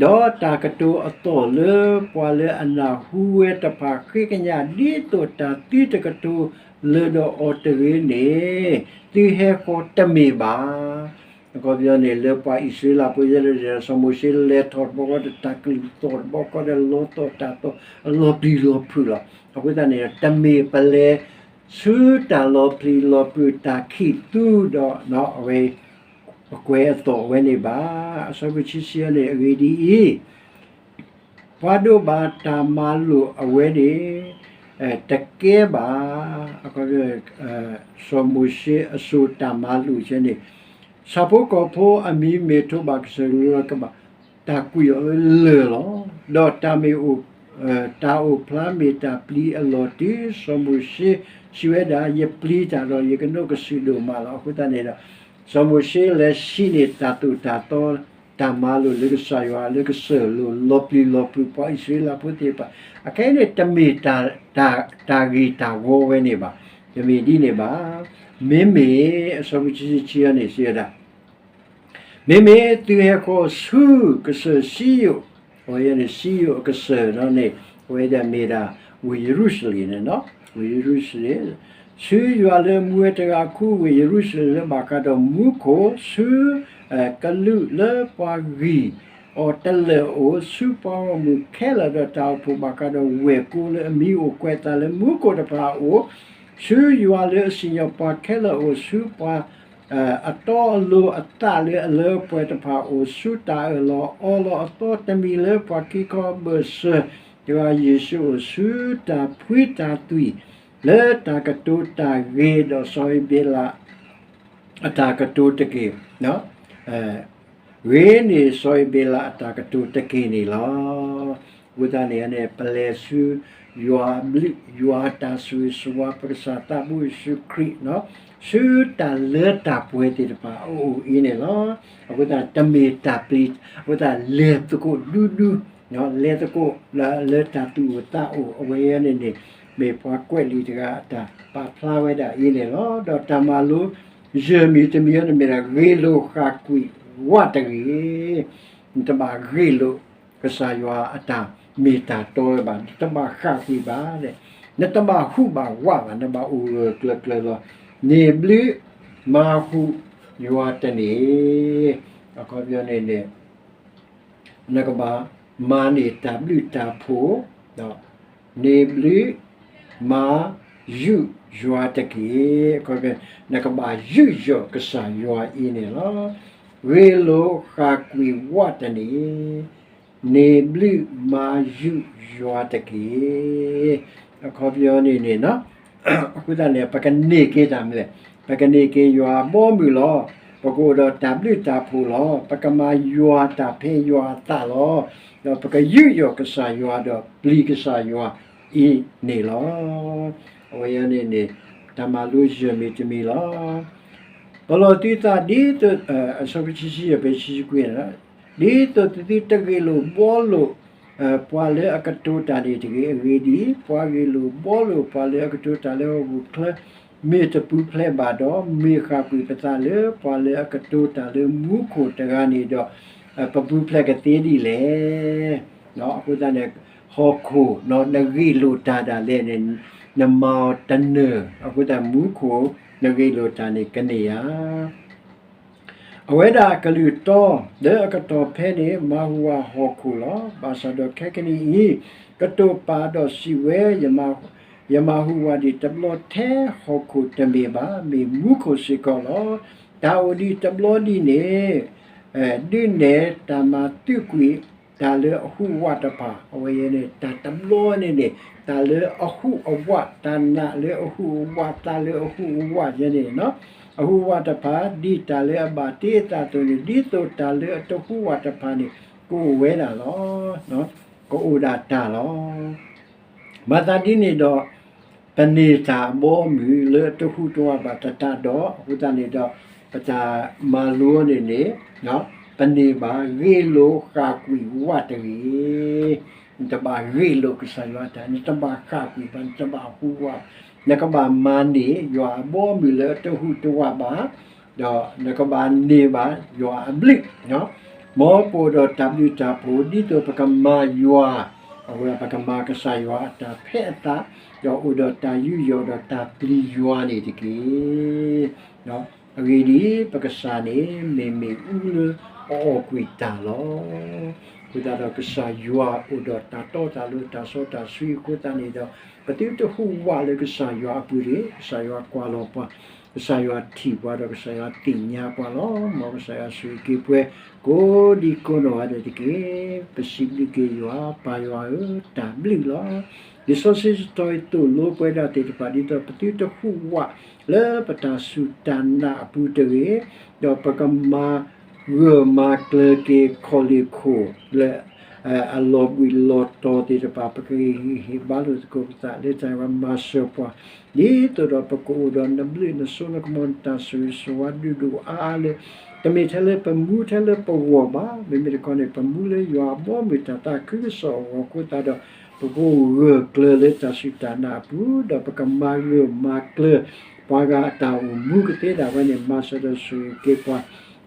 ဒီးတၢ်ကတိၤအသီၣ်လၢပှၤလၢအနၢ်ဟူဝဲတဖၣ်ဃ့ကညး ဒ်သိးတၢ်သုတကတိၤလၢၤဒီးအီၤတဂ့ၤန့ၣ် သုဟဲဃီၤတမ့ၢ်ဘၣ်. အခီပညီန့ၣ် လၢပှၤအံၣ်စရ့လးဖိယဲဒီး စီၤမိၤၡ့လဲၤထီၣ်တဘျီဃီဒီး တၢ်ကလုၢ်သီၣ်တဘျီဃီဒီး လီသီၣ်တၢ်သီၣ် အလီၤပျံၤလီၤဖုးလီၤ. အဃိသတးန့ၣ် တမ့ၢ်ပလဲၤဆူတၢ်လီၤပျံၤလီၤဖုး တၢ်ခံးသူဒီး အဝဲ ပကွဲအသီၣ်အဝဲန့ၣ်ဘၣ်. အဆၢဖိခံဆံန့ၣ် အဂ့ၢ်ဒ်အံၤ, ပှၤဒိးဘၣ်တၢ်မၤလိာ်အဝဲန့ၣ် တကဲဘၣ်. စီၤမိၤၡ့အစိၤတၢ်မၤလိာ်ဆဲန့ၣ် ဆၣ်ဖိကီၢ်ဖိအမံၤမ့ၢ်ထိးဘၣ်ကစၢၢ်ကလိလၢကဘၣ် တၢ်ကွံာ်အီၤလၢလၢၢ်လီၤ. ဒီးတၢ်မ့ၢ်အိၣ် တၢ်အိၣ်ဖျါမ့ၢ်တၢ်ပျံၤအလီၢ်တုၤ စီၤမိၤၡ့စံးဝဲဒၣ် ယပျံၤတၢ်ဒီး ယကနိးကစုာ်ဒိၣ်မးလီၤ. အဃိသတးန့ၣ်ဒီး စီၤမိၤၡ့လဲၤဟံးန့ၢ်တၢ်သိၣ်တၢ်သီ တၢ်မၤလိာ်လၢကစၢ်ယွၤ လၢကစၢၢ်လိာ်လီၤပျံၤလီၤဖုးပှၤအံၣ်စရ့လးဖိသ့ၣ်တဖၣ် အခဲအံၤန့ၣ် တမ့ၢ်တၢ်ဂ့ၤတၢ်ဝီဝဲန့ၣ်ဘၣ်. တမ့ၢ်ဒ်န့ၣ်ဘၣ်. မ့မ့ၢ် အဆၢဖိခံဆံခံန့ၣ် စံးဝဲဒၣ် မ့မ့ၢ်သုဟဲဃီၤဆူကစၢၢ်စံယိၣ်, အဝဲန့ၣ် စံယိၣ်အကစၢၢ်ဒီးန့ၣ် အဝဲဒၣ်မ့ၢ်ဒၣ် ဝ့ၢ်ယရူၤၡလ့ၣ်န့ၣ်လီၤ. ဝ့ၢ်ယရူၤၡလ့ၣ်, ဆူယွၤလၢမူဝဲတဂၤအခိၣ် ဝ့ၢ်ယရူၤၡလ့ၣ်လၢဘၣ်ဃးဒီးမူခိၣ်, ဆူ ကလူးလၢပှၤဂံၢ်အီၤတလၢာ်အအိၣ်, ဆူပှၤဂီၢ်မုၢ်ခဲလၢာ်ဒီးတၢ်အိၣ်ဖှိၣ်ဘၣ်ဃးဒီးဝဲၢ်ကိလၢအမံၤအိၣ်ကွဲးအသးလၢမူခိၣ်တဖၣ်အအိၣ်, ဆူယွၤလၢအစံၣ်ညီၣ်ပှၤခဲလၢာ်အအိၣ်, ဆူပှၤ အတီအလိၤအသးလၢအလၢပှဲၤတဖၣ်အအိၣ်, ဆူတၢ်အၢၣ်လီၤအီလီၤအသီတမံၤလၢပှၤခံခီအဘၢၣ်စၢၤ တဂၤယ့ၣ်ၡူးအအိၣ်, ဆူတၢ်ဖှံတၢ်သွံၣ် လၢတၢ်ကတိၤတၢ်ဂ့ၤဒီးစီၤအ့ဘ့လး အတၢ်ကတိၤတက့ၢ်. ဂ့ၤန့ၢ်စီၤအ့ဘ့လးအတၢ်ကတိၤတက့ၢ်န့ၣ်လီၤ. အဃိသတးန့ၣ်န့ၣ် ပလဲၤဆူ ယွၤအဘျုး ယွၤအတၢ်ဆိၣ်ဂ့ၤဆိၣ်ဝါ ပကစၢ်သးဘိယ့ၣ်ၡူးခရံာ် ဆူတၢ်လၢတၢ်ပှဲၤသ့ၣ်တဖၣ်အအိၣ်အံၤန့ၣ်လီၤ. အဃိသတးတမ့ၢ်တၢ်ပျံၤ အဃိသတးလဲၤသကိးဒူဒူ လဲၤသကိးလၢတၢ်သူၣ်အိၣ်သးအိၣ် အဝဲန့ၣ်န့ၣ် မ့ၢ်ပှၤကွဲးလံာ်တဂၤအတၢ်ပာ်ဖျါဝဲဒၣ်အံၤန့ၣ်လီၤ. ဒီးတၢ်မၤလိ ယဲၢ်မံၤတမံၤအံၤန့ၣ်မ့ၢ်ဒၣ် ဂ့ၤလိာ်ဃၣ်ကွံာ်ဝးတဂ့ၤ. နတဘၣ်ဂ့ၤလိာ်ကစၢ်ယွၤအတၢ်မ့ၢ်တၢ်တီဝဲဘၣ်, နတဘၣ်ဃၣ်ကွံာ်ဘၣ်, နတဘၣ်ဟူးဘၣ်ဝးဘၣ်, နဘၣ်အိၣ်ဂၢၢ်ကျၢၤကျၢၤလီၤ. န့ၢ်ဘျုးမၤဟူးယွၤတန့ၢ်. အခီပညီန့ၣ်န့ၣ် နကဘၣ်မၤန့ၢ်တၢ်ဘျုးတၢ်ဖှိၣ်, န့ၢ်ဘျုးမၤယုာ်ယွၤတက့ၢ်. အခီပညီ နကဘၣ်ယုာ်ယီၣ်ကစၢ်ယွၤအံၤန့ၣ်လီၤ. ဂ့ၤလိာ်ဃၣ်ကွံာ်ဝးတန့ၢ်, န့ၢ်ဘျုးမၤယုာ်ယွၤတက့ၢ်. အခီပညီန့ၣ်န့ၣ် အဃိသတးန့ၣ် ပကန့ၢ်က့ၤတၢ်မနုၤလဲၣ်, ပကန့ၢ်က့ၤယွၤအဘီအမုၢ်လီၤ. ပကအိၣ်ဒီးတၢ်ဘျုးတၢ်ဖှိၣ်လီၤ. ပကမၤယွၤတၢ်ဖဲယွၤအသးလီၤ. ဒီးပကယူးယီၣ်ကစၢ်ယွၤဒီးပျံၤကစၢ်ယွၤအံၤန့ၣ်လီၤ. အဝဲန့ၣ်န့ၣ် တၢ်မၤလိယဲၢ်မံၤတမံၤလီၤ. ပလီၢ်သုသးဒ်သိး အဆၢဖိခံဆံယဲၢ် ဖဲခံဆံခွံ ဒ်သိးသုတဂ့ၢ်လိာ်ဘှီလိာ် ပှၤလၢအကတိၤတၢ်န့ၣ်တဂ့ၤ. အဂ့ၢ်ဒ်အံၤ, ပှၤဂ့ၢ်လိာ်ဘှီလိာ်ပှၤလၢအကတိၤတၢ်လၢဟီၣ်ခိၣ်ချၢ မ့ၢ်တပူၤဖျဲးဘၣ်ဒီး မ့ၢ်ဃၣ်ကွံာ်ပသးလၢပှၤလၢအကတိၤတၢ်လၢမူခိၣ်တဂၤန့ၣ်ဒီး ပပူၤဖျဲးကသ့ဒ်လဲၣ်. အဃိသတးန့ၣ် ဟီၣ်ခိၣ် နဂ့ၢ်လိာ်တၢ်ဒၣ်လဲာ်န့ၣ် နမၤအီၤတနၢၤ, အဃိသတးမူခိၣ် နဂ့ၢ်လိာ်တၢ်န့ၣ်ကန့ၢ်ဧါ. အဝဲဒၣ်အကလုၢ်တီဒီးအကတီၢ်ဖဲန့ၣ် မၤဟူးဝးဟီၣ်ခိၣ်လီၤ. ဘၣ်ဆၣ်ဒီးခဲကနံၣ်အံၤ ကတိၤပာ်ဒီးစံးဝဲ, ယမၤဟူးဝးဒံးတဘျီထဲဟီၣ်ခိၣ်တမ့ၢ်ဘၣ်, မ့ၢ်မူခိၣ်စ့ၢ်ကီးလီၤ. တၢ်အိၣ်ဒံးတဘျီဒ်န့ၣ် ဒုးနဲၣ်တၢ်မၤသုးကွံာ်တၢ်လၢအဟူးဝးတဖၣ်, အဝဲန့ၣ် တၢ်တဘျီန့ၣ်န့ၣ် တၢ်လၢအဟူးအဝး, တၢ်နာ်လၢအဟူးအဝး, သးလၢအဟူးအဝးယဲန့ၣ်, အဟူးအဝးတဖၣ် ဒ်တၢ်လၢအဘၣ်တ့အသးအသိးန့ၣ် ဒ်သိးတၢ်လၢအတဟူးဝးတဖၣ်န့ၣ် ကအိၣ်ဝဲဒၣ်လီၤ. ကအိၣ်ဒၣ်တၢ်လီၤ. မၤသးဒ်န့ၣ်ဒီး ပန့ၢ်တၢ်အဘီအမုၢ်လၢအတဟူးတဝးဘၣ်တတးဒီး အဃိသတးန့ၣ်ဒီး ပတၢ်မၤလိန့ၣ်န့ၣ် ပန့ၢ်ဘၣ်ဂ့ၢ်လိာ်ဃၣ်ကွံာ်ဝးတဂ့ၤ. နတဘၣ်ဂ့ၢ်လိာ်ကစၢ်ယွၤတၢ်, နတဘၣ်ဃၣ်ကွံာ်ဘၣ်, နတဘၣ်ဟူးဝး, နကဘၣ်မၤန့ၢ်ယွၤအဘီအမုၢ်လၢအတဟူးတဝးဘၣ်, ဒီးနကဘၣ်န့ၢ်ဘၣ်ယွၤအဘျုး မ်ပအိၣ်ဒီးတၢ်ဘျုးတၢ်ဖှိၣ် ဒ်သိးပကမၤယွၤ, အဝဲပကမၤကစၢ်ယွၤအတၢ်ဖဲအသး, ဒီးအိၣ်ဒီးတၢ်ယူးယီၣ်ဒီးတၢ်ပျံၤယွၤန့ၣ်တက့ၢ်. အဂ့ၢ်ဒ်အံၤ, ပကစၢ်န့ၣ် မ့ၢ်မ့ၣ်အူလၢအအီၣ်ကွံာ်တၢ်လီၤ. အဃိသတးဒီးကစၢ်ယွၤအိၣ်ဒီးတၢ်တီတၢ်လိၤတၢ်စီတၢ်ဆှံအဃိသတးန့ၣ်ဒီး ပသုတဟူးဝးလၢကစၢ်ယွၤအပူၤတဂ့ၤ. ကစၢ်ယွၤကွၢ်လီၤပှၤ, ကစၢ်ယွၤထံၣ်ပှၤဒီးကစၢ်ယွၤသ့ၣ်ညါပှၤလီၤ. မ်ကစၢ်ယွၤဆိၣ်ဂ့ၤက့ၤပှၤ ကိးဒံကိးနီၢ်ဂၤဒဲးတက့ၢ်. ပစံးဘျုးက့ၤယွၤ, ပၢ်ယွၤဧၢ, တၢ်ဘျုးလီၤ. လံာ်စီဆှံစတီၤအံၤသိၣ်လိပှၤဒၣ်သ့ၣ်တဖၣ် ဒ်သိးပသုတဟူးဝးလၢပတၢ်စူၢ်တၢ်နာ်အပူၤတဂ့ၤ, ဒီးပကမၤဂၢၢ်မၤကျၢၤက့ၤခီၣ်လ့ၢ်ခိၣ်လၢ အလီၤဘှံးလီၤတီၤသ့ၣ်တဖၣ် ပကဟ့ၣ်ဂံၢ်ဟ့ၣ်ဘါလိာ်သကိးပသး လၢတၢ်မၤစၢၤပှၤ ဒ်သိးဒီးပကအိၣ်ဒီးနဘျုးနစိနကမီၤ နတၢ်ဆိၣ်ဂ့ၤဆိၣ်ဝါဒုၣ်ဒိၣ်အါအါလၢ တမ့ၢ်ထဲလၢပမူထဲလၢပဂီၢ်ဘၣ်. မ့မ့ၢ်တခီန့ၣ် ပမူလၢယွၤအဘီအမုၢ်တၢ်သးခုကစီၣ်အဂီၢ်အဃိသတးဒီး ပကဂၢၢ်ကျၢၤလၢတၢ်စူၢ်တၢ်နာ်အပူၤ ဒီးပကမၤဂၢၢ်မၤကျၢၤ ပှၤဂၤအတၢ်အိၣ်မူကသ့ဒၣ်ဝဲန့ၣ် မၤစၢၤဒီးဆိၣ်ဂ့ၤက့ၤပှၤ,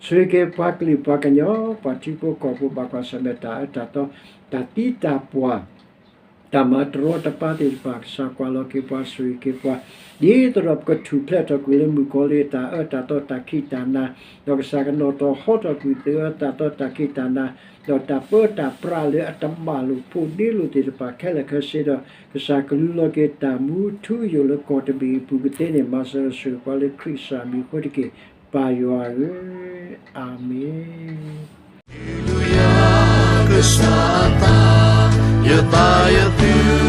ဆိၣ်ဂ့ၤက့ၤပှၤကလုာ်ပှၤကညီ ပှၤထံဖိကီၢ်ဖိဘၣ်ကွၢ်ဆၢၣ်မဲာ်တၢ်အၢတၢ်သီ တၢ်သံတၢ်ပှၢ် တၢ်မၤတရီတပါသ့ၣ်တဖၣ် ကစၢ်ကွၢ်လီၤက့ၤပှၤ ဆိၣ်ဂ့ၤက့ၤပှၤ ဒ်သိးဒီးပကထူၣ်ဖျဲးထီၣ်ကွံာ်လၢမုၣ်ကီၤလံၢ်အတၢ်အၢတၢ်သီတၢ်ခံးတၢ်နၤ, ဒီးကစၢ်ကနီၣ်ထီၣ်ဟီထီၣ်ကွံာ်သုအၢတၢ်သီတၢ်ခံးတၢ်နၤ, ဒီးတၢ်ပၢတၢ်ပြးလၢအတဘၣ်လိာ်ဖိးဒ့လိာ်သ့ၣ်တဖၣ်ခဲလၢာ်ခဲဆ့ဒီး ကစၢ်ကလူလီၤက့ၤတၢ်မူထူယိာ်လၢကီၢ်တဘ့ၣ်အပူၤကသ့န့ၣ် မၤစၢၤဆိၣ်ဂ့ၤပှၤလၢခရံာ်ကစၢ်မံၤအဃိတက့ၢ်, ပၢ်ယွၤဧၢ, အၤမ့ၣ်. Hallelujah, ကစၢ်သး, ယသးယသု